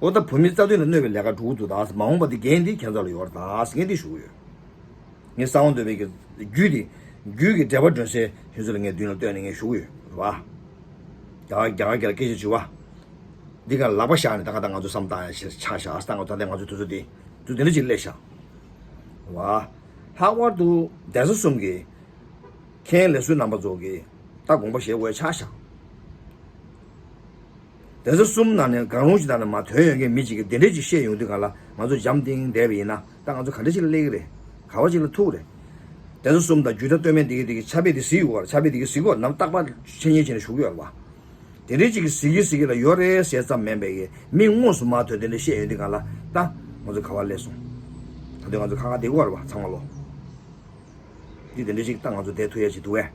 ཨོ་ད་བོད་མིའི་རྩ་དོན་ལ་གནོད་པའི་ལས་ཀ་འགྲོ་གི་འདུག་ད་མ་འོངས་པ་འདི་འགན་འདི་ཁྱེད་ཚོ་ལ་ཡོད་རེད་ད་ངས་འདི་ཞུ་གི་ཡོད། ངས་གསང་བ་འདོད་པའི་གི་རྒྱུད་འདི་རྒྱུད་ཀྱི་འབྲེལ་བ་སྒྲོན་སའི་ཁྱེད་ཚོ་ལ་ངས་མདུན་ལ་བསྟོད་ནས་ངས་ཞུ་གི་ཡོད་རེད་བ། རྒྱ་གར་རྒྱ་གར་རྒྱ་ལ་སྐད་ཆ་བྱེད་བ། འདི་ག་ལག་པ་བཞག་ནས་ད་ག་ད་ང་ཚོ་བསམ་བཏང་ཡ་ཆགས་བཞག་ད་ང་ད་ལྟ་ང་ཚོ་དུས་ཚོད་འདི་དུས་འདི་འདྲ་ཅིག་སླེབས་བཞག་རེད་བ། ལྷག་པར་དུ་གདན་ས་གསུམ་གི་མཁན་ལས་ཟུར་རྣམ་པ་ཚོ་གིས་ད་དགོངས་པ་བཞེས་དགོས་ཆགས་ཤག་གདན་ས་གསུམ་ནང་ནས་གང་རུང་ཞིག་ནང་ནས་མ་དོན་ཡོད་མཁན་མི་གཅིག་གིས་དེ་འདྲས་ཅིག་བཤད་ཡོང་དུས་གང་ལ་ང་ཚོ་འཇམ་ཐིང་བསྡད་པ་ཡིན་ན་ད་ང་ཚོ་ག་འདྲས་ཅིག་ལ་སླེབས་ཀྱི་རེད། ག་བ་ཅིག་ལ་ཐུག་རེད། གདན་ས་གསུམ་དང་རྒྱུད་གྲྭ་སྟོད་སྨད་འདི་གི་འདི་གི་ཕྱག་དཔེ་འདི་གཟིགས་ཡོད་རེད། ཕྱག་དཔེ་འདི་གི་གཟིགས་ཡོད་ནམ་རྟག་པར་འཆད་ཉན་བྱས་ནས་བཞུགས་ཡོད་རེད་བ། དེ་འདྲས་ཅིག་གིས་གཟིགས་ཀྱི་གཟིགས་ཀྱི་ལ་ཡོད་རེད་ཟེར་ཙམ་མིན་པའི་གི་མི་དངོས་སུ་མ་ཐོན་དེ་འདྲས་བཤད་ཡོང་དུས་གང་ལ་ད་ང་ཚོ་ག་བ་སླེབས་སོང་། ད་དུང་ང་ཚོ་ཁ་ཁ་བསྡད་ཀྱི་ཡོད་རེད་བ་ཚང་མ་ལོ། འདི་དེ་འདྲ་ཞིག་ད་ང་ཚོ་བསྡད་ཐུབ་ཡ་ཞིག་འདུག་གས།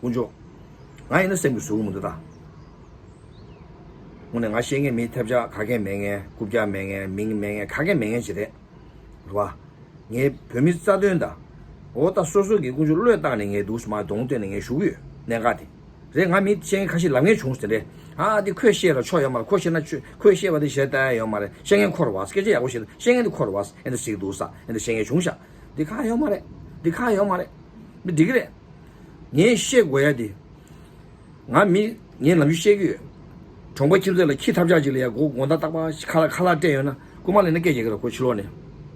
དཀོན་མཆོག་ང་ཡིན་ན་སེམས་ཀྱི་ཟུག་གི་མི་འདུག་ད། དངོས་གནས་ང་ཤེས་མཁན་མི་ཐབས་ཆག་ག་གེ་མེད་མཁན་རྐུབ་བཀྱག་མེད་མཁན་མིང་མེད་མཁན་ག་གེ་མེད་མཁན་ཞིག་རེད། རེད་བ། ངས་བོད་མི་རྩ་དོན་དང་། འོ་ད་སོ་སོ་གི་དཀོན་མཆོག་བློས་བཏང་ནས་ངས་འདུག་སེ་མར་གདོང་བསྟན་ནས་ངས་ཞུ་གི་ཡོད་གནད་འགག་དེ། རེད་ང་མི་ཤེས་མཁན་ཁ་ཤས་ལབ་མཁན་བྱུང་ཟེར་རེད། ཨ་འདི་ཁོས་བཤད་ལ་ཆོག་ཡོད་མ་རེད། ཁོས་བཤད་ན་ཆོ་ཁོས་བཤད་པ་དེ་བྱས་ལྟ་ཡ་ཡོད་མ་རེད། བཤད་མཁན་ཁོ་རེད་བ། སྐད་ཆ་ཡག་པོ་བཤད་བཤད་མཁན་དེ་ཁོ་རེད་བ། ཨེ་འདི་ཟིག་འདུག་ས་ཨེ་འདི་བཤད་མཁན་བྱུང་ཤག་འདི་ཁག་ཡོད་མ་རེད། འདི་ཁག་ཡོད་མ་རེད། མི་འགྲིག་གི་རེད། ངས་བཤད་དགོས་ཡ་དེ། ང་མི་ངས་ནམ་རྒྱུན་བཤད་ཀྱི་ཡོད། གྲོང་པ་ཁྱིམ་མཚེས་ལ་ཁྱི་ཐབས་ཆག་ཅིག་ལ་ཡ་སྒོ་དགོང་དག་རྟག་པར་ཁ་ལག་ཁ་ལག་སྤྲད་ཡོད་ན་རྐུ་མ་ལེན་ན་སྐད་རྒྱག་གི་རེད་ཁོ་ཕྱི་ལོགས་ནས།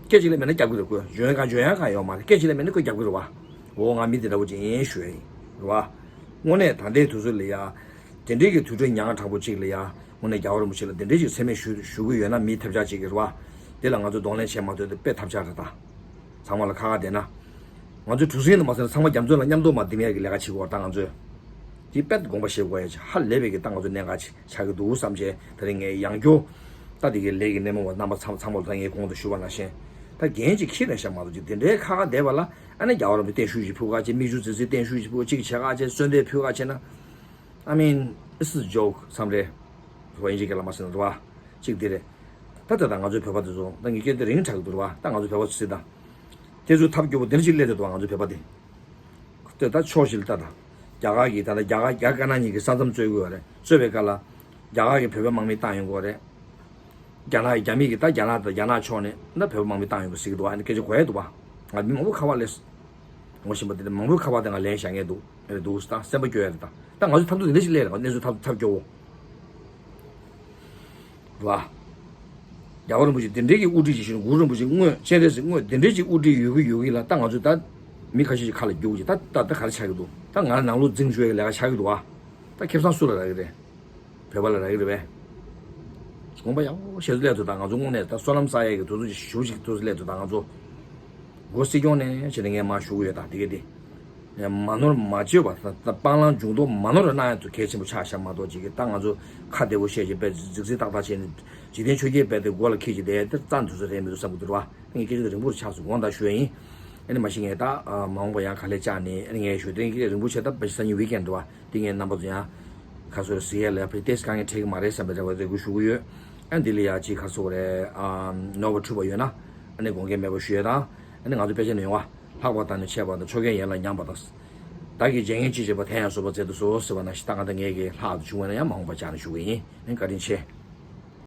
སྐད་ཅིག་ལས་མེད་ན་རྒྱབ་ཀྱི་རེད་ཁོ་འཇོན་ཡ་གང་འཇོན་ཡ་གང་ཡོད་མ་རེད། སྐད་ཅིག་ལས་མེད་ན་ཁོ་རྒྱབ་ཀྱི་རེད་བ། འོ་ང་མི་དེ་འདྲ་བོ་ཅིག་ཡིན་ཞུ་ཡ་ཡིན། རེད་བ། དངོས་གནས་ད་ལྟའི་དུས་ཚོད་ལ་ཡ། དེ་འདྲའི་གི་དུས་ཚོད་ཉག་ཕྲ་པོ་ཅིག་ལ་ཡ། དངོས་གནས་རྒྱལ་བ་རིན་པོ་ཆེ་ལ་དེ་འདྲའི་ཅིག་མཚན་སྨད་ཞུ་ཞུ་གི་ཡོད་ན་མི་ཐབས་ཆག་ཅིག་གི་རེད་བ། དེ་ལ་ང་ཚོ་གདོང་ལེན་བྱེད་མ་ཐུབ་དེ་དཔེ་ཐབས་ཆག་རེད་ད། ཚང་མ་ལ་ཁ་ཁ་བསྡད་ན། ང་ཚོའི་གྲུ་གཟིངས་ལ་མ་ཟེར་ན་ཚང་མ་རྒྱ་མཚོ་ལ་མཉམ་དུ་མ་འདེམ་ཡག་གི་ལས་ཀ་བྱེད་དགོས་ད་ང་ཚོས། དེ་དཔེ་དགོངས་པ་བཞེས་དགོས་ཡ་ཆེ་ཧ་ལས་པའི་གི་ད་ང་ཚོ་གནད་འགག་ཆེ་ཆགས་ཀྱི་འདུག་བསམ་བྱས་ད་རིང་ངས་ཡང་བསྐྱར། ད་དེ་གའི་ལས་ཀྱི་སྣེ་མོ་བ་རྣམ་པ་ཚང་ཚང་མ་ལ་ད་ངས་གོང་དུ་ཞུས་པ་ནང་བཞིན། ད་འགན་ཅིག་འཁྱེར་ནས་བཞག་མ་གཏོགས་ཅིག་དེ་འདྲའི་ཁ་ཁ་བསྡད་པ་ལ་ཨ་ནི་རྒྱལ་བ་རིན་པོ་ཆེ་བརྟན་བཞུགས་ཅིག་ཕུལ་ཁ་ཆེ་མིག་ཆུ་ཙིག་ཙིག་བརྟན་བཞུགས་ཅིག་ཕུལ་ཅིག་བྱེད་ཁ་ཆེ་གསོལ་འདེབས་ཕུལ་ཁ་ཆེ་ན། I mean, it's a joke བསམ་རེད། ཁོ་ཨིན་ཇི་སྐད་ལ་མ་ཟེར་ན་རེད་བ། གཅིག་འདི་རེད། ད་ལྟ་ད་ང་ཚོའི་བོད་པ་དེ་ཚོ་ད་ངས་སྐད་དེ་རིང་དྲག་གི་འདུག་རེད་བ། ད་ང་ཚོ་བོད་པ་ཚོ་སྲིད་ད། དེ་ཚོ་ཐབས་སྐྱོ་པོ་དེ་འདྲ་ཞིག་སླེབས་བསྡད་འདུག་བ་ང་ཚོའི་བོད་པ་དེ། དེ་ད་ཕྱོགས་ཞིག་ལ་ལྟ་ད། རྒྱ་གར་གྱིས་ད་ལྟ་རྒྱ་གར་རྒྱ་དཀར་ནག་གཉིས་ཀྱིས་ས་མཚམས་རྩོད་ཀྱི་ཡོད་རེད། རྩོད་པའི་སྐབས་ལ། རྒྱ་གར་གྱིས་བོད་པའི་དམག་མི་བཏང་ཡོང་གི་ཡོད་རེད། རྒྱ་ནག་རྒྱ་མི་གིས་ད་རྒྱ་ནག་དང་རྒྱ་ནག་ཕྱོགས་ནས་ད་བོད་པའི་དམག་མི་བཏང་ཡོང་གི་ཟེར་གྱི་འདུག་ཨ་ནི་སྐད་ཆ་གོ་ཡ་འདུག་བ། ང་མི་མང་པོ་ཁ་པར་སླེབས། ངོ་ཤེས་པ་དེ་འདྲ་མང་པོའི་ཁ་པར་དེ་ང་ལན་བཞག་མཁན་འདུག་རེད་འདུག་ད་སེམས་པ་སྐྱོ་ཡ་རེད་ད། ད་ང་ཚོའི་ཐབས་སྡུག་དེ་འདྲ་ཞིག་སླེབས་རེད་ང་གནས་ཚུལ་ཐབས་ཐབས་སྐྱོ་བོ། རེད་བ། རྒྱལ་བ་རིན་པོ་ཆེ་དེ་འདྲའི་གི་དབུ་ཁྲིད་ཅིག་ཞུ་ན་གུ་རུ་རིན་པོ་ཆེ་དངོས་སྤྱན་རས་གཟིགས་དངོས་དེ་འདྲའི་ཅིག་དབུ་ཁྲིད་ཡོད་གི་ཡོད་གི་ལ་ད་ང་ཚོས་ད། མི་ཁ་ཤས་ཤིག་ཁ་ལ་རྒྱུག་ཅིག་ད་ད་ད་ག་རེ་ཆགས་ཀྱི་འདུག་ད་ང་ནང་ལོགས་འཛིང་བཅུག་ཡ་གི་ལས་ཀ་ཆགས་ཀྱི་འདུག་ཨ། ད་ཁེ་བཟང་སུ་ལ་རག་གི་རེད། བོད་པ་ལ་རག་གི་རེད་པས། དགོངས་པ་ཡག་པོ་བཞེས་ཚུལ་ལས་ཚུལ་དང་ང་ཚོ་དངོས་གནས་ད་བསོད་ནམས་བསགས་ཡ་གི་དུས་ཚོད་ཅིག་ཞུ་ཞིག་དུས་ཚོད་ལས་ཚུལ་དང་ང་ཚོ། འགོ་སྲིད་སྐྱོང་ནས་བྱས་ནས་ངས་མར་ཞུ་གི་ཡོད་ད་དེ་ག་དེ། མ་ནོར་མ་བཅོས་པ་ད་སྤང་བླང་འཇུག་ལྡོག་མ་ནོར་གནང་ཡ་ཚོ་གལ་ཆེན་པོ་ཆགས་ཤག་མ་གཏོགས་ཅིག་གི་ད་ང་ཚོ་ཁ་བདེ་པོ་བཤད་ཅིག་དཔེ་རྫིག་རྫིག་ཏག་ཏག་བྱས་ནས་འཇིག་རྟེན་ཆོས་བརྒྱད་དཔེ་དེ་མགོ་ལ་འཁྱེར་ཅིག་བསྡད་དེ་རྩ་འདུག་ས་རེད་མི་འདུག་བསམ་གི་འདུག་ར། ངས་སྐད་ཆ་དེ་རིང་པོར་ཆགས་སོང་དགོངས་དག་ཞུ་ཡ་ཡིན། ཨ་ནི་མ་གཞི་ངས་ད་མ་འོངས་པ་ཡང་ག་ལེ་བཅར་ནས་ཨ་ནི་ངས་ཞུ་དེ་རིང་སྐད་ཆ་རིང་པོ་བྱས་ད་བ་ཞིག་སང་ཉིན་ཝི་ཀེན་འགྲོ་བ་དེ་ངས་རྣམ་པ་ཚོ་ཡང་ཁ་སོར་ཟི་ཡ་ལ་ཕི་ཏེས་དཀའ་ངལ་འཕྲད་ཀྱི་མ་རེད་བསམ་པའི་རེ་བ་རེ་སྐུལ་ཞུ་གི་ཡོད། ཨ་ནི་འདི་ལ་ཡ་ཅིག་ཁ་སོ་རེ་ནོར་བ་འཁྲུལ་བ་ཡོད་ན་ཨ་ནི་དགོངས་འགལ་མེད་པ་ཞུ་ཡ་དང་ཨ་ནི་ང་ཚོ་དཔེ་ཆ་ནས་ཡོང་བ་ལྷག་པ་དང་ནི་ཆད་པ་དང་ཕྱོགས་འགལ་ཡན་ལ་མཉམ་པ་དང་། བདག་གིས་བརྗེད་ངས་ཅི་བྱེད་པ་དེ་ཡང་བཟོད་པ་མཛད་དུ་གསོལ་ཟེར་བ་ནང་བཞིན་ད་གང་ལྟར་ངེད་ཀྱི་ལྷག་ཏུ་བྱུང་བ་ན་ཡང་མ་འོངས་པ་བཅར་ནས་ཞུ་གི་ཡིན། ཨ་ནི་བཀའ་དྲིན་ཆེ།